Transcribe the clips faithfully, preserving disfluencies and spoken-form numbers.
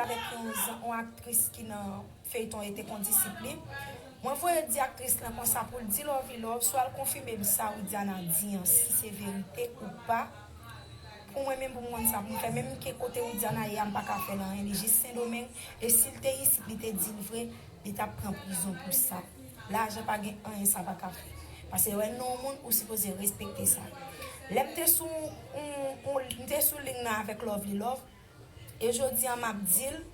avèk yon, yon aktris ki nan feyton e te kondisip li. Mwen voye di aktris lan konsa pou l di Lovely Love, swa l konfime m sa Widiana di an, si se verite ou pa. Pou mwen menm, pou m konn sa pou m fè, menm ke kote Widiana ye a, m pa ka fè l anyen, li jis Sendomeng, e si l te isit, li te di l vre, li t ap pran prizon pou sa. Lajan pa gen anyen sa pa ka fè. Paske wè non moun, ou sipoze respekte sa. Lè m te sou, on, on, m te sou liy nan avèk Lovely Love, e jodi an m ap di l,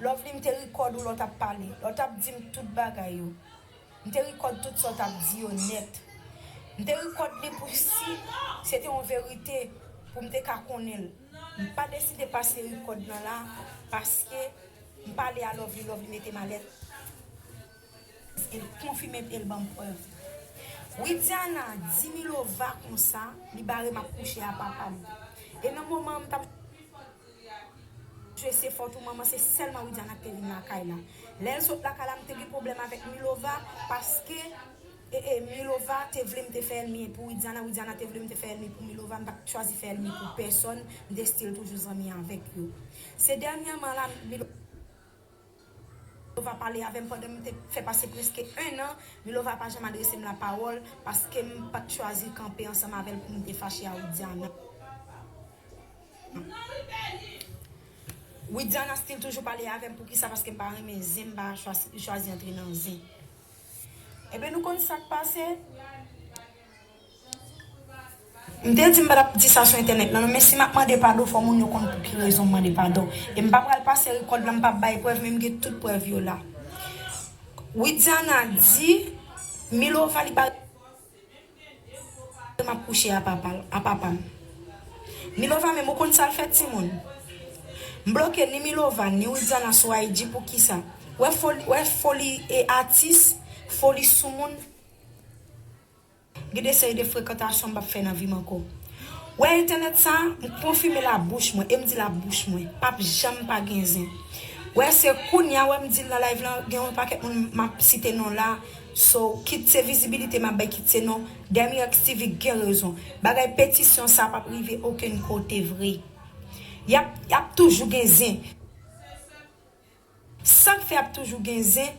Lovely, m te rikòd ou lè w t ap pale, lè w t ap di m tout bagay yo. M te rikòd tout sa w t ap di yo nèt. M te rikòd li pou si se te yon verite, pou m te ka konnen l. M pa deside pase rikòd lan la, paske m pale a Lovely, Lovely mete m alèz. E l konfime e l ban m prèv. Widiana di Milova konsa, li bare m ap kouche a papa m. E nan moman an, m t ap jwe se fòt ou manman, se sèlman Widiana ki te vin lakay la. Lè l sot lakay la, m te gen pwoblèm avèk Milova, paske e, e, Milova te vle m te fè ènmi pou Widiana, Widiana te vle m te fè ènmi pou Milova, m pa t chwazi fè ènmi pou pèsòn, m te still toujou zanmi avèk yo. Se dènyèman la, Milova pale avè m pandan m te fè pase prèske en an, Milova pa janm adrese m lapawòl, paske m pa t chwazi kanpe ansanm avè l pou m te fache a Widiana. Widiana still toujou pale avè m, poukisa? Paske m pa renmen zen, m pa chwazi, chwazi antre nan zen. Ebyen, nou konn sa k pase. M te di m pa t ap di sa sou entènèt lan, non, men si m ap mande padon, fò moun yo konn pou ki rezon m mande padon. E m pa pral pase rikòd lan, m p ap bay prèv, men m gen tout prèv yo la. Widiana di Milova li pa m ap kouche a papa, a papa m. Milova menm, ou konn sa l fè timoun? M bloke ni Milova, ni Widiana sou I G poukisa? Wè foli, wè foli e atis, foli sou moun. Gen de seri de frekantasyon m p ap fè nan vi m ankò. Wè entènèt sa, m konfime la bouch mwen, e m di la bouch mwen, p ap janm pa gen zen. Wè se kounya, wè m di l nan live lan, gen yon pakèt moun m ap site non la, so, kit se vizibilite m ap bay, kit se non, Dèmi X T V gen rezon. Bagay petisyon sa p ap rive okenn kote vre. Y ap, y ap toujou gen zen. Sa k fè ap toujou gen zen?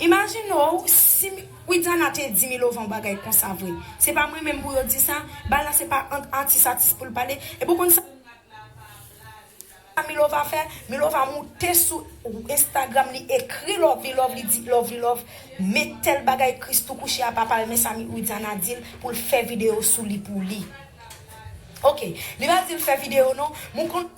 Imajine w, si Mi-, Widiana te di Milova yon bagay konsa vre. Se pa mwen menm pou yo di sa, bagay la se pa ant atis atis pou l pale. Epi w konn sa Milova fè? Milova moute sou Instagram, li ekri Lovely Love, li di Lovely Love, met tèl bagay Christoo kouche a papa l, men sa Widiana di l pou l fè videyo sou li pou li. Ok, li pa di l fè videyo non, men w konn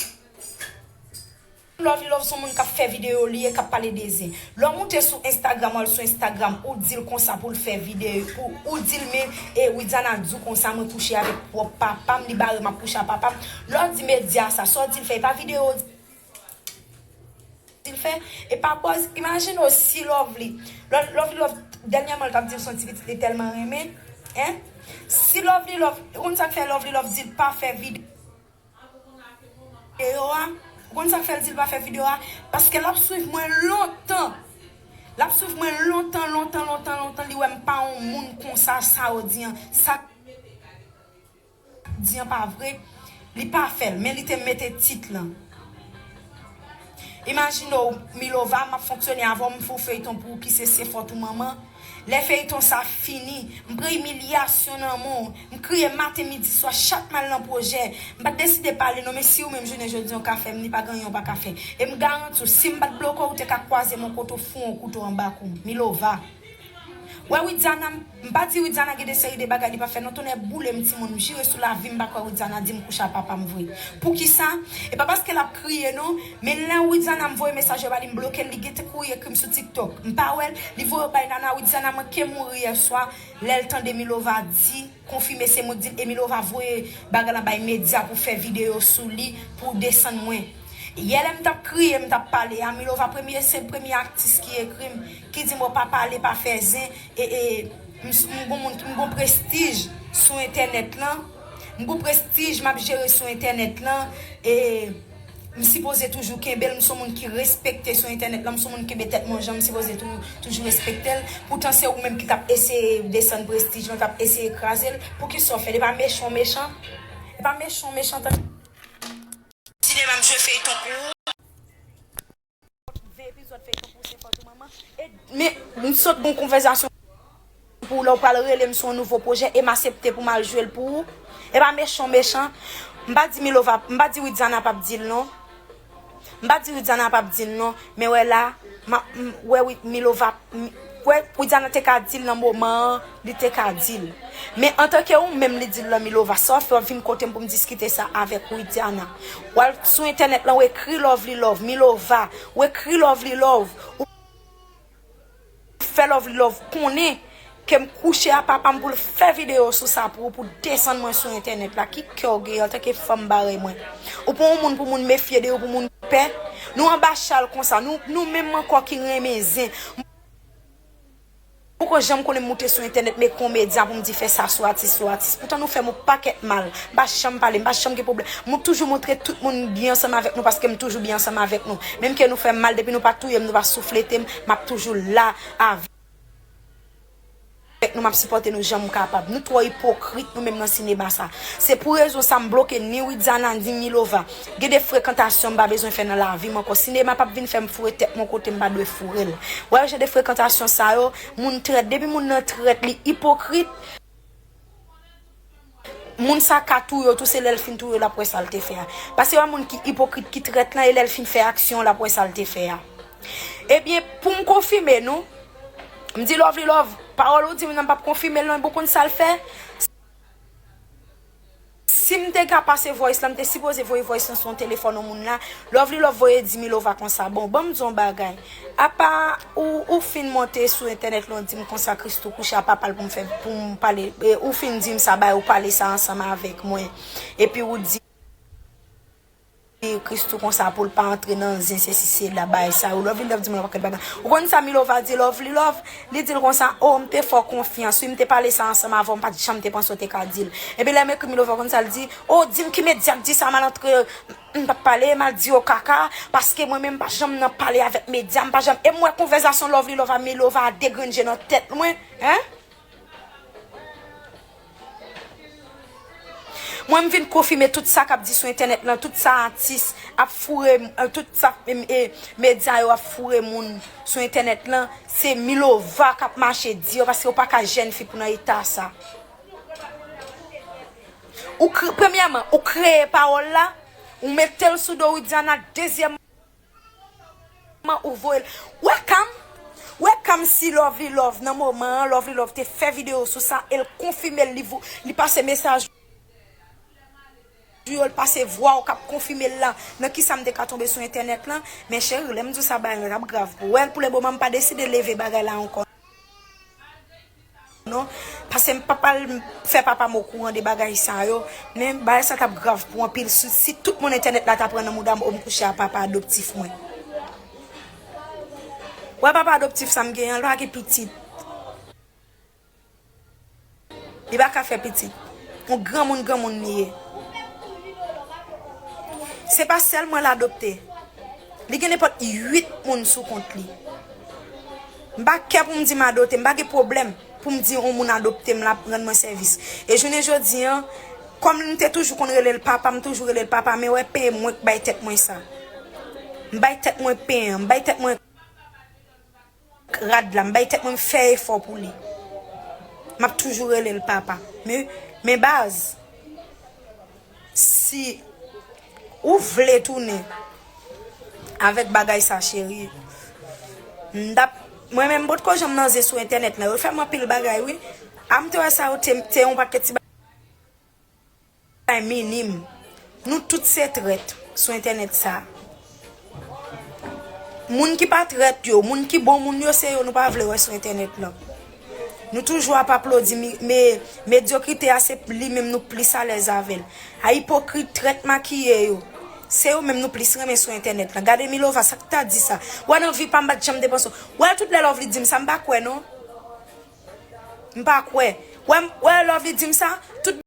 Lovely Love se yon moun k ap fè videyo li ye, k ap pale de zen. Lè w moute sou Instagram, w al sou Instagram, ou di l konsa pou l fè videyo, pou ou di l men, e Widiana di w konsa, mwen kouche avèk pwòp papa m, li bare m ap kouche a papa m. Lè w di medya sa, sa w di l fè, e pa videyo w di l fè, e pa buzz. Imajine w si Lovely, Lo-, Lovely Love, dènyèman l t ap di l se yon ti pitit li tèlman renmen, en? Si Lovely Love, ou konn sa k fè Lovely Love di l pa fè videyo? Videyo a, ou konn sa k fè l di l pa fè videyo a? Paske l ap swiv mwen lontan. L ap swiv mwen lontan, lontan, lontan, lontan. Li wè m pa yon moun konsa, sa w di an. Sa di an pa vre. Li pa fè l, men li te mete tit lan. Imajine w, Milova, m ap fonksyone avè w, m fè w feyton pou ou ki se Se Fòt ou Manman. Lè feyton sa fini, m pran imilyasyon nan men w. M kriye maten, midi, swa, chak m al nan pwojè. M pa t deside pale non, men si ou menm jounen jodi a w ka fè m li, pa gen anyen w pa ka fè. E m garanti w, si m pa t bloke w, ou te ka kwaze m yon kote w foure yon kouto anba kou m. Milova. Wè Widiana, m, m pa di Widiana gen de seri de bagay li pa fè non, tonnè boule m timoun, m jire sou lavi m pa kwè Widiana di m kouche a papa m vre. Poukisa? E pa paske l ap kriye non, men lè Widiana m voye mesaj yo ba li, m bloke l, li gentan kouri ekri m sou TikTok. M pa wè l, li voye yo bay Nana, Widiana manke mouri yè swa, lè l tande Milova di, konfime se mwen k di l, e Milova voye bagay lan bay medya pou fè videyo sou li, pou desann mwen. Yè lè m t ap kriye, m t ap pale a, Milova premye, se premye atis ki ekri m, ki di m, "Bon, pa pale, pa fè zen, e, e, m, m gon moun, m gon prestij sou entènèt lan, m gon prestij m ap jere sou entènèt lan, e m sipoze toujou kenbe l, m se yon moun ki respekte sou entènèt lan, m se yon moun ki kenbe tèt mwen jan m sipoze tou-, toujou respekte l. Poutan se ou menm ki t ap eseye desann prestij mwen, k ap eseye kraze l. Poukisa w fè l? E pa mechan w mechan? E pa mechan w mechan, tande?" Sinema m jwe feyton pou ou. Fèy pou pouse fò tou manman. E, men, m sot gon konvèsasyon pou ou, lè w pral rele m sou yon nouvo pwojè e m asepte pou m al jwe l pou ou. E pa mechan, mechan. M pa di Milova, m pa di Widiana p ap di l non. M pa di Widiana p ap di l non, men wè la, m ap, m, wè wi, Milova, m, wè Widiana te ka di l nan moman an, li te ka di l. Men antanke ou menm li di l lan Milova, sa w fè w ap vin kote m pou m diskite sa avèk Widiana. W al sou entènèt lan, w ekri Lovely Love, Milova, w ekri Lovely Love, ou fè Lovely Love konnen ke m kouche a papa m pou l fè videyo sou sa pou ou, pou desann mwen sou entènèt la. Ki kè w gen antanke fanm parèy mwen? Ou pa yon moun pou moun mefye de ou, pou moun pè? Nou anba chal konsa, nou, nou menm ankò ki renmen zen. Poko janm konnen m moute sou entènèt, men kon medya pou m di fè sa sou atis, sou atis. Poutan nou fè m yon pakèt mal. M pa janm pale, m pa janm gen pwoblèm. M toujou montre tout moun m byen ansanm avèk nou paske m toujou byen ansanm avèk nou. Menm ke nou fè m mal, depi nou pa touye m, nou pa souflete m, m ap toujou la avèk nou, m ap sipòte nou jan m kapab. Nou twò ipokrit nou menm nan sinema sa. Se pou rezon sa m bloke ni Widiana, ni Milova. Gen de frekantasyon m pa bezwen fè nan lavi m ankò. Sinema p ap vin fè m foure tèt mwen kote m pa dwe foure l. Wè jan de frekantasyon sa yo, moun trèt. Depi moun nan trèt, li ipokrit, moun sa ka touye w tou, se lè l fin touye w l ap wè sa l te fè a. Paske yon moun ki ipokrit, ki trèt lan, e lè l fin fè aksyon, l ap wè sa l te fè a. Ebyen, pou m konfime nou, m di Lovely Love, pawòl ou di m nan m p ap konfime l non, bon konn sa l fè? Si m te ka pase voice lan, m te sipoze voye voice lan sou yon telefòn yon moun la. Lovely Love voye di Milova konsa, bon, ban m di yon bagay. Apa ou, ou fin monte sou entènèt lan, ou di m konsa Christoo kouche a papa l pou m fè, pou m pale, e, ou fin di m sa, bay ou pale sa ansanm avèk mwen. Epi ou di Christoo konsa pou l pa antre nan zen, se si se la bagay sa yo. Lovely Love di m yon pakèt bagay. Ou konn sa Milova di Lovely Love? Li di l konsa, o, m te fè w konfyans, wi, m te pale sa ansanm avè w, m pa t janm te panse w te ka di l. Epi lè m ekri Milova konn sa l di, o, di m ki medya k di sa, m al antre, m p ap pale, m al di yo kaka, paske mwen menm m pa janm nan pale avèk medya, m pa janm, e m wè konvèsasyon Lovely Love a Milova a degrenn je nan tèt mwen, en? Mwen, m vin konfime tout sa k ap di sou entènèt lan, tout sa atis ap foure, eh, tout sa, em, eh, medya yo ap foure moun sou entènèt lan, se Milova k ap mache di yo, paske ou pa ka jèn fi pou nan eta sa. Ou kre-, premyèman, ou kreye pawòl la, ou mete l sou do Widiana, dezyèm man ou voye l. Wè Cam, wè Cam si Lovely Love nan moman an, Lovely Love te fè videyo sou sa, e l konfime l, li vo-, li pase mesaj ou yo, l pase vwa w k ap konfime l la, nan kisa m te ka tonbe sou entènèt lan. Men cheri, lè m di w sa, bagay lan t ap grav pou ou. Wè, pou le moman, m pa deside leve bagay la ankò. Non, paske m pa pral fè papa m okouran de bagay sa yo, men bagay sa t ap grav pou anpil si, si tout moun entènèt la t ap pran nan mouda m, o m kouche a papa adoptif mwen. Wè papa adoptif sa m gen an, l pa gen pitit. Li pa ka fè pitit. Yon granmoun, granmoun li ye. Se pa sèl mwen l adopte. Li gen nenpòt uit moun sou kont li. M pa kè pou m di m adopte, m pa gen pwoblèm pou m di yon moun adopte m, l ap rann mwen sèvis. E jounen jodi an, kòm m te toujou konn rele l papa, m toujou rele l papa, men wè pen mwen k bay tèt mwen sa. M bay tèt mwen pen an, m bay tèt mwen rad la, m bay tèt mwen, m fè efò pou li. M ap toujou rele l papa. Men, men baz, si ou vle tounen avèk bagay sa, cheri, m t ap, mwen menm, m potko janm nan zen sou entènèt la. Yo fè m anpil bagay, wi. A m te wè sa, yo te, te yon pakèt ti bagay minim. Nou tout se trèt sou entènèt sa. Moun ki pa trèt yo, moun ki bon moun yo, se yo nou pa vle wè sou entènèt lan. Nou toujou ap aplodi mi-, me-, medyokrite a, se li menm nou plis alèz avè l. A ipokrit, trèt, makiye yo, se yo menm nou plis renmen sou entènèt lan. Gade Milova, sa k ta di sa? Wè nan vi pa m, m pa t janm te panse w. Wè tout lè Lovely di m sa, m pa kwè non. M pa kwè. Wè, wè Lovely di m sa, tout